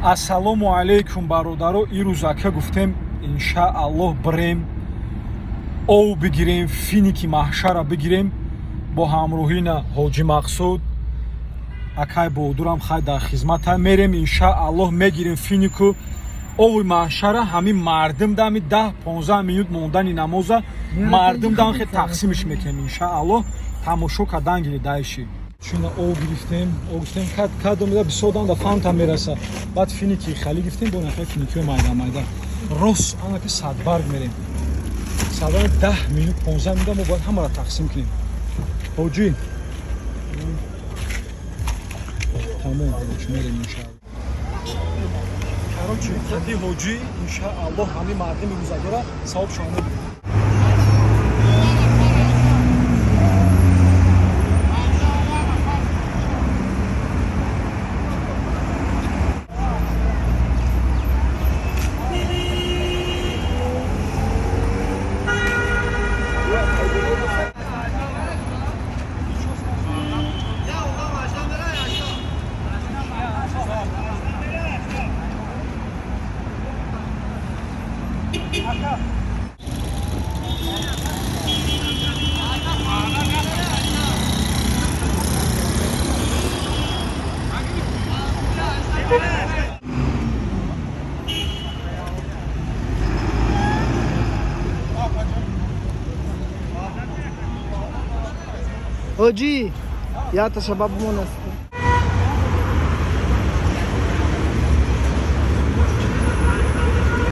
Ассалому алайкум, бародаро. Ирӯз ака гуфтем, иншааллоҳ, бирем, ов бигирем, финики маҳшара бигирем бо ҳамроҳина Ҳоҷи Мақсуд, акай Бодурам хай дар хизмата. Мерем, иншааллоҳ, мегирем финику ови маҳшара. Ҳамин мардим дами 10-15 минут мондани намоза мардим дам хе тақсимиш мекунем, иншааллоҳ. Тамошо кардан гири дайши. Чуна ов гирифтем, ов гирифтем, кадом да бисёр дам да фанта мераса. Баъд финики хали гирифтем, бо нафар финикиҳои майда майда. Рост анаки Садбарг мерем. Садбарг 10 минут, 15 минут мо бояд ҳамаро тақсим кунем. Ҳоҷӣ, тамом, мерем, иншааллоҳ. Короче, қади ҳоҷӣ, иншааллоҳ, ҳамин мардими рӯзадора савобшон мебинем. Ҳоҷӣ, я та шабаб монест.